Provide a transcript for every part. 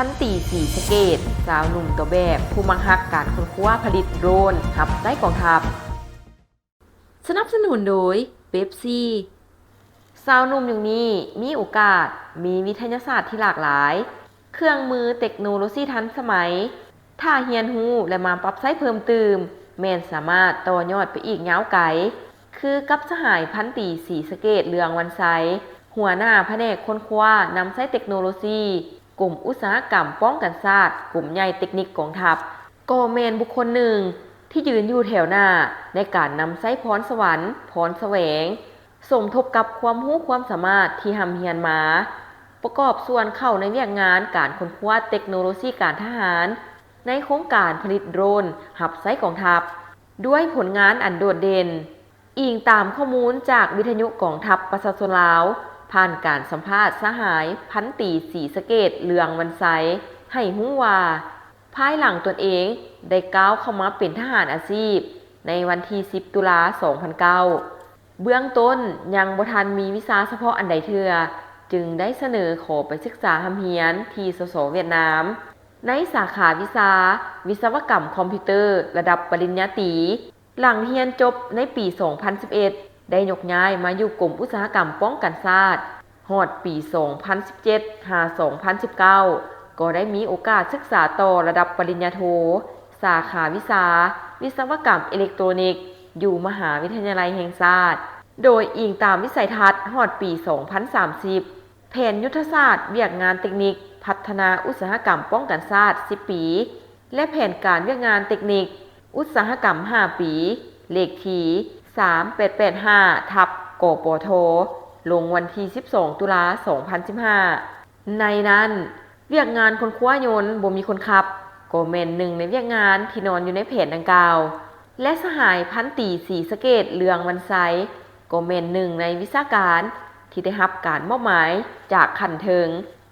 ພັນຕີ ສີສະເກດ, ຊາວໜຸ່ມຕົວແບບຜູ້ມັກຮັກການຄົ້ນຄວ້າຜະລິດໂດຣນຮັບໃຊ້ກອງທັບ. ສະໜັບສະໜູນໂດຍ ເປັບຊີ. ຊາວໜຸ່ມຍຸກນີ້ມີໂອກາດ, ມີວິທະຍາສາດທີ່ຫຼາກຫຼາຍ, ເຄື່ອງມືເຕັກໂນໂລຊີທັນສະໄໝ, ຖ້າຮຽນຮູ້ ແລະ ມາປັບໃຊ້ເພີ່ມຕື່ມ, ແມ່ນສາມາດຕໍ່ຍອດໄປອີກຍາວໄກ, ຄືກັບສະຫາຍພັນຕີ ສີສະເກດ ເລືອງວັນໄຊ, ຫົວໜ້າພະແນກຄົ້ນຄວ້ານຳໃຊ້ເຕັກໂນໂລຊີ ກົມອຸດສາຫະກຳປ້ອງກັນຊາດ, ກົມໃຫຍ່ເຕັກນິກກອງທັບ, ກໍແມ່ນບຸກຄົນໜຶ່ງທີ່ຢືນຢູ່ແຖວໜ້າໃນການນຳໃຊ້ພອນສະຫວັນ, ພອນສະແຫວງ, ສົມທົບກັບຄວາມຮູ້ຄວາມສາມາດທີ່ຮ່ຳຮຽນມາ, ປະກອບສ່ວນເຂົ້າໃນວຽກງານການຄົ້ນຄວ້າເຕັກໂນໂລຊີການທະຫານ ໃນໂຄງການຜະລິດໂດຣນຮັບໃຊ້ກອງທັບ ດ້ວຍຜົນງານອັນໂດດເດັ່ນ. ອີງຕາມຂໍ້ມູນຈາກວິທະຍຸກອງທັບປະຊາຊົນລາວ, ຜ່ານການສຳພາດສະຫາຍພັນຕີ ສີສະເກດ ເລືອງວັນໄຊ ໃຫ້ຮູ້ວ່າ ພາຍຫຼັງຕົນເອງໄດ້ກ້າວເຂົ້າມາເປັນທະຫານອາຊີບໃນວັນທີ ສິບ ຕຸລາ ສອງພັນເກົ້າ ເບື້ອງຕົ້ນຍັງບໍ່ທັນມີວິຊາສະເພາະອັນໃດເທື່ອ, ຈຶ່ງໄດ້ສະເໜີຂໍໄປສຶກສາຮ່ຳຮຽນທີ່ ສສ ຫວຽດນາມ ໃນສາຂາວິຊາວິສະວະກຳຄອມພິວເຕີ ລະດັບປະລິນຍາຕີ. ຫຼັງຮຽນຈົບໃນປີ ສອງພັນສິບເອັດ ໄດ້ຍົກຍ້າຍມາຢູ່ກົມອຸດສາຫະກຳປ້ອງກັນຊາດ, ຮອດປີ ສອງພັນສິບເຈັດ ຫາ ສອງພັນສິບເກົ້າ ກໍໄດ້ມີໂອກາດສຶກສາຕໍ່ລະດັບປະລິນຍາໂທ ສາຂາວິຊາວິສະວະກຳເອເລັກໂຕຣນິກ ຢູ່ມະຫາວິທະຍາໄລແຫ່ງຊາດ, ໂດຍອີງຕາມວິໄສທັດຮອດປີ ສອງພັນສາມສິບ, ແຜນຍຸດທະສາດວຽກງານເຕັກນິກພັດທະນາອຸດສາຫະກຳປ້ອງກັນຊາດ ສິບປີ ແລະ ແຜນການວຽກງານເຕັກນິກອຸດສາຫະກຳ ຫ້າປີ ເລກທີ ສາມແປດແປດຫ້າ ທັບ ກປທ ລົງວັນທີ ສິບສອງ ຕຸລາ ສອງພັນສິບຫ້າ. ໃນນັ້ນ, ວຽກງານຄົ້ນຄວ້າຍົນບໍ່ມີຄົນຂັບ ກໍແມ່ນໜຶ່ງໃນວຽກງານທີ່ນອນຢູ່ໃນແຜນດັ່ງກ່າວ ແລະ ສະຫາຍພັນຕີ ສີສະເກດ ເລືອງວັນໄຊ ກໍແມ່ນໜຶ່ງໃນວິຊາການທີ່ໄດ້ຮັບການມອບໝາຍຈາກຂັ້ນເທິງ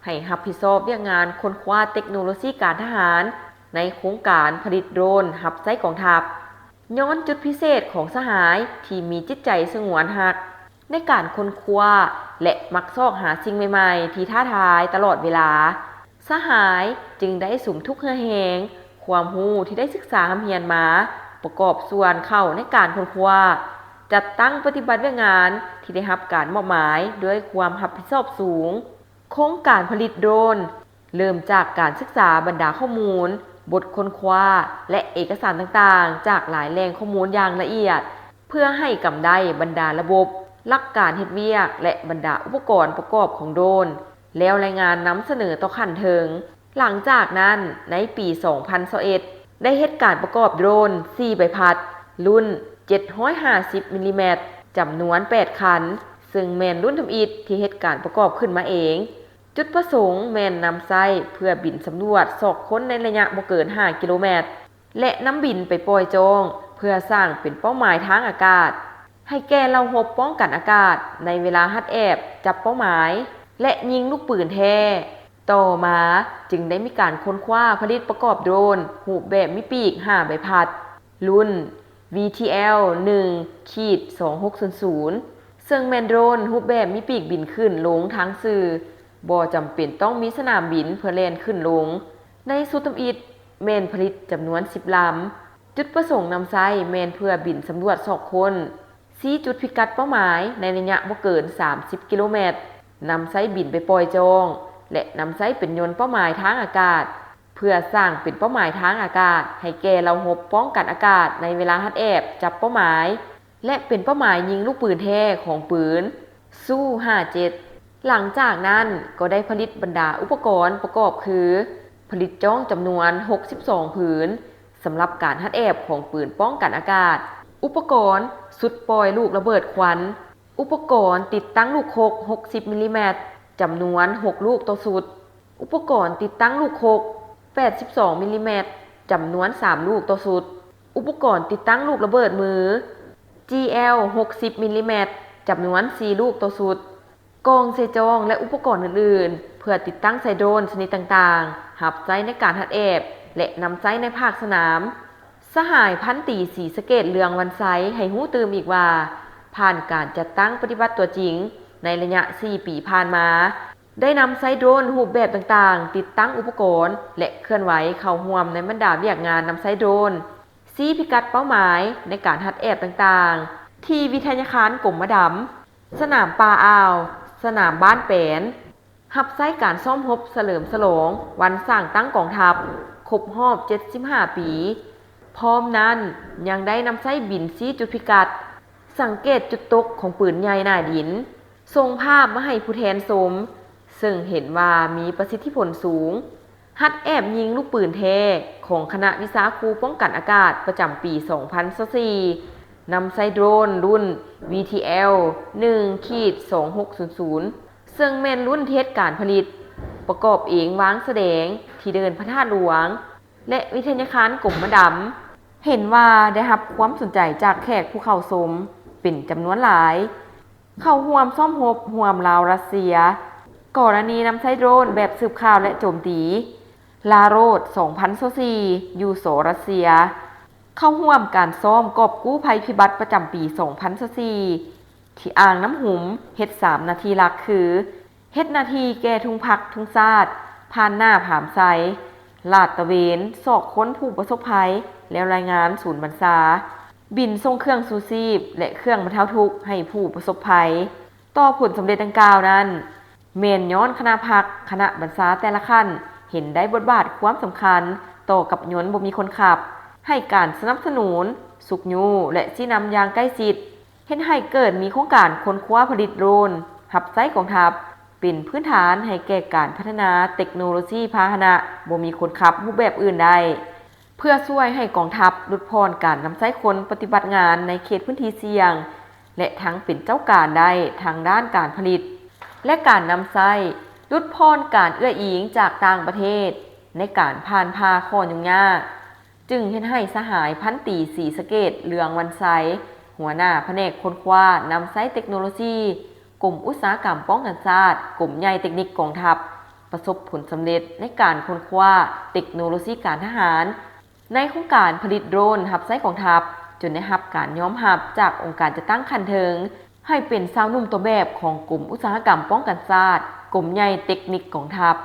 ໃຫ້ຮັບຜິດຊອບວຽກງານຄົ້ນຄວ້າເຕັກໂນໂລຊີການທະຫານ ໃນໂຄງການຜະລິດໂດຣນຮັບໃຊ້ກອງທັບ. ຍ້ອນຈຸດພິເສດຂອງສະຫາຍທີ່ມີຈິດໃຈສະຫງວນຮັກໃນການຄົ້ນຄວ້າ ແລະ ມັກຊອກຫາສິ່ງໃໝ່ໆທີ່ທ້າທາຍຕະຫຼອດເວລາ, ສະຫາຍຈຶ່ງໄດ້ສຸມທຸກເຫື່ອແຮງ, ຄວາມຮູ້ທີ່ໄດ້ສຶກສາຮ່ຳຮຽນມາ ປະກອບສ່ວນເຂົ້າໃນການຄົ້ນຄວ້າ, ຈັດຕັ້ງປະຕິບັດວຽກງານທີ່ໄດ້ຮັບການມອບໝາຍດ້ວຍຄວາມຮັບຜິດຊອບສູງ. ໂຄງການຜະລິດໂດຣນ ເລີ່ມຈາກການສຶກສາບັນດາຂໍ້ມູນ, ບົດຄົ້ນຄວ້າ ແລະ ເອກະສານຕ່າງໆ ຈາກຫຼາຍແຫຼ່ງຂໍ້ມູນຢ່າງລະອຽດ ເພື່ອໃຫ້ກຳໄດ້ບັນດາລະບົບ, ຫຼັກການເຮັດວຽກ ແລະ ບັນດາອຸປະກອນປະກອບຂອງໂດຣນ, ແລ້ວລາຍງານນຳສະເໜີຕໍ່ຂັ້ນເທິງ. ຫຼັງຈາກນັ້ນ, ໃນປີສອງພັນຊາວເອັດ ໄດ້ເຮັດການປະກອບໂດຣນສີ່ໃບພັດ ລຸ້ນເຈັດຮ້ອຍຫ້າສິບມິນລີແມັດ ຈຳນວນແປດຄັນ, ເຊິ່ງແມ່ນລຸ້ນທຳອິດທີ່ເຮັດການປະກອບຂຶ້ນມາເອງ. ຈຸດປະສົງແມ່ນນຳໃຊ້ເພື່ອບິນສຳຫຼວດຊອກຄົ້ນໃນໄລຍະບໍ່ເກີນຫ້າກິໂລແມັດ ແລະ ນຳບິນໄປປ່ອຍຈ້ອງເພື່ອສ້າງເປັນເປົ້າໝາຍທາງອາກາດ ໃຫ້ແກ່ເຫຼົ່າຮົບປ້ອງກັນອາກາດໃນເວລາຮັດແອບຈັບເປົ້າໝາຍ ແລະ ຍິງລູກປືນແທ້. ຕໍ່ມາຈຶ່ງໄດ້ມີການຄົ້ນຄວ້າຜະລິດປະກອບໂດຣນຮູບແບບມີປີກຫ້າໃບພັດ ລຸ້ນ ວີທີແອລ ໜຶ່ງ ສອງຫົກສູນສູນ ເຊິ່ງແມ່ນໂດຣນຮູບແບບມີປີກບິນຂຶ້ນລົງທາງຊື່, ບໍ່ຈຳເປັນຕ້ອງມີສະໜາມບິນເພື່ອແລ່ນຂຶ້ນລົງ. ໃນຊຸດທຳອິດແມ່ນຜະລິດຈຳນວນສິບລຳ. ຈຸດປະສົງນຳໃຊ້ແມ່ນເພື່ອບິນສຳຫຼວດຊອກຄົ້ນ, ຊີ້ຈຸດພິກັດເປົ້າໝາຍໃນໄລຍະບໍ່ເກີນສາມສິບກິໂລແມັດ, ນຳໃຊ້ບິນໄປປ່ອຍຈ້ອງ ແລະ ນຳໃຊ້ເປັນຍົນເປົ້າໝາຍທາງອາກາດ ເພື່ອສ້າງເປັນເປົ້າໝາຍທາງອາກາດໃຫ້ແກ່ເຫຼົ່າຮົບປ້ອງກັນອາກາດໃນເວລາຮັດແອບຈັບເປົ້າໝາຍ ແລະ ເປັນເປົ້າໝາຍຍິງລູກປືນແທ້ຂອງປືນ ຊູຫ້າເຈັດ. ຫຼັງຈາກນັ້ນກໍໄດ້ຜະລິດບັນດາອຸປະກອນປະກອບຄື ຜະລິດຈ້ອງຈຳນວນຫົກສິບສອງຜືນ ສຳລັບການຮັດແອບຂອງປືນປ້ອງກັນອາກາດ, ອຸປະກອນຊຸດປ່ອຍລູກລະເບີດຄວັນ, ອຸປະກອນຕິດຕັ້ງລູກຄົກຫົກສິບມິນລີແມັດ ຈຳນວນຫົກລູກຕໍ່ຊຸດ, ອຸປະກອນຕິດຕັ້ງລູກຄົກແປດສິບສອງມິນລີແມັດ ຈຳນວນສາມລູກຕໍ່ຊຸດ, ອຸປະກອນຕິດຕັ້ງລູກລະເບີດມື ຈີແອລ ຫົກສິບມິນລີແມັດ ຈຳນວນສີ່ລູກຕໍ່ຊຸດ, ກ່ອງໃສ່ຈ້ອງ ແລະ ອຸປະກອນອື່ນໆ ເພື່ອຕິດຕັ້ງໃສ່ໂດຣນຊະນິດຕ່າງໆ ຮັບໃຊ້ໃນການຮັດແອບ ແລະ ນຳໃຊ້ໃນພາກສະໜາມ. ສະຫາຍພັນຕີ ສີສະເກດ ເລືອງວັນໄຊ ໃຫ້ຮູ້ຕື່ມອີກວ່າ ຜ່ານການຈັດຕັ້ງປະຕິບັດຕົວຈິງໃນໄລຍະສີ່ປີຜ່ານມາ, ໄດ້ນຳໃຊ້ໂດຣນຮູບແບບຕ່າງໆ ຕິດຕັ້ງອຸປະກອນ ແລະ ເຄື່ອນໄຫວເຂົ້າຮ່ວມໃນບັນດາວຽກງານນຳໃຊ້ໂດຣນ, ຊີ້ພິກັດເປົ້າໝາຍໃນການຮັດແອບຕ່າງໆ ທີ່ວິທະຍາຄານກົມມະດຳ, ສະໜາມປ່າອ່າວ, ສະໜາມບ້ານແປນ, ຮັບໃຊ້ການຊ້ອມຮົບສະເຫຼີມສະຫຼອງວັນສ້າງຕັ້ງກອງທັບຄົບຮອບເຈັດສິບຫ້າປີ. ພ້ອມນັ້ນຍັງໄດ້ນຳໃຊ້ບິນຊີ້ຈຸດພິກັດ, ສັງເກດຈຸດຕົກຂອງປືນໃຫຍ່ໜ້າດິນ, ສົ່ງພາບມາໃຫ້ຜູ້ແທນຊົມ, ເຊິ່ງເຫັນວ່າມີປະສິດທິຜົນສູງ. ຮັດແອບຍິງລູກປືນແທ້ຂອງຄະນະວິຊາຄູປ້ອງກັນອາກາດປະຈຳປີສອງພັນຊາວສີ່ ນຳໃຊ້ໂດຣນລຸ້ນ ວີທີແອລ ໜຶ່ງຂີດສອງຫົກສູນສູນ ເຊິ່ງແມ່ນລຸ້ນທີ່ເຮັດການຜະລິດ, ປະກອບເອງວາງສະແດງທີ່ເດີ່ນພະທາດຫຼວງ ແລະ ວິທະຍາຄານກົມມະດຳ ເຫັນວ່າໄດ້ຮັບຄວາມສົນໃຈຈາກແຂກຜູ້ເຂົ້າຊົມເປັນຈຳນວນຫຼາຍ ເຂົ້າຮ່ວມຊ້ອມຮົບຮ່ວມລາວ-ຣັດເຊຍ ກໍລະນີນຳໃຊ້ໂດຣນແບບສືບຂ່າວ ແລະ ໂຈມຕີ ລາໂຣດ ສອງພັນຊາວສີ່ ຢູໂສ ຣັດເຊຍ ເຂົ້າຮ່ວມການຊ້ອມກອບກູ້ໄພພິບັດປະຈຳປີສອງພັນຊາວສີ່ ທີ່ອ່າງນ້ຳຫຸມ ເຮັດສາມໜ້າທີ່ຫຼັກຄື ເຮັດໜ້າທີ່ແກ່ທຸງພັກທຸງຊາດ ຜ່ານໜ້າພາມໄຊ, ລາດຕະເວນຊອກຄົ້ນຜູ້ປະສົບໄພ ແລ້ວລາຍງານສູນບັນຊາ, ບິນສົ່ງເຄື່ອງຊູຊີບ ແລະ ເຄື່ອງບັນເທົາທຸກໃຫ້ຜູ້ປະສົບໄພ. ຕໍ່ຜົນສຳເລັດດັ່ງກ່າວນັ້ນ ແມ່ນຍ້ອນຄະນະພັກ, ຄະນະບັນຊາແຕ່ລະຂັ້ນເຫັນໄດ້ບົດບາດຄວາມສຳຄັນຕໍ່ກັບຍົນບໍ່ມີຄົນຂັບ, ໃຫ້ການສະໜັບສະໜູນ, ຊຸກຍູ້ ແລະ ຊີ້ນຳຢ່າງໃກ້ຊິດ, ເຮັດໃຫ້ເກີດມີໂຄງການຄົ້ນຄວ້າຜະລິດໂດຣນຮັບໃຊ້ກອງທັບ ເປັນພື້ນຖານໃຫ້ແກ່ການພັດທະນາເຕັກໂນໂລຊີພາຫະນະບໍ່ມີຄົນຂັບຮູບແບບອື່ນໄດ້ ເພື່ອຊ່ວຍໃຫ້ກອງທັບຫຼຸດຜ່ອນການນຳໃຊ້ຄົນປະຕິບັດງານໃນເຂດພື້ນທີ່ສ່ຽງ ແລະ ທັງເປັນເຈົ້າການໄດ້ທາງດ້ານການຜະລິດ ແລະ ການນຳໃຊ້ ຫຼຸດຜ່ອນການເອື້ອຍອີງຈາກຕ່າງປະເທດໃນການຜ່ານຜ່າຂໍ້ຫຍຸ້ງຍາກ. ຈຶ່ງເຮັດໃຫ້ສະຫາຍພັນຕີ ສີສະເກດ ເຫຼືອງວັນໄຊ ຫົວໜ້າພະແນກຄົ້ນຄວ້ານຳໃຊ້ເຕັກໂນໂລຊີ ກົມອຸດສາຫະກຳປ້ອງກັນຊາດ ກົມໃຫຍ່ເຕັກນິກກອງທັບ ປະສົບຜົນສຳເລັດໃນການຄົ້ນຄວ້າເຕັກໂນໂລຊີການທະຫານ ໃນໂຄງການຜະລິດໂດຣນຮັບໃຊ້ກອງທັບ ຈົນໄດ້ຮັບການຍອມຮັບຈາກອົງການຈັດຕັ້ງຂັ້ນເທິງ ໃຫ້ເປັນຊາວໜຸ່ມຕົວແບບຂອງກົມອຸດສາຫະກຳປ້ອງກັນຊາດ ກົມໃຫຍ່ເຕັກນິກກອງທັບ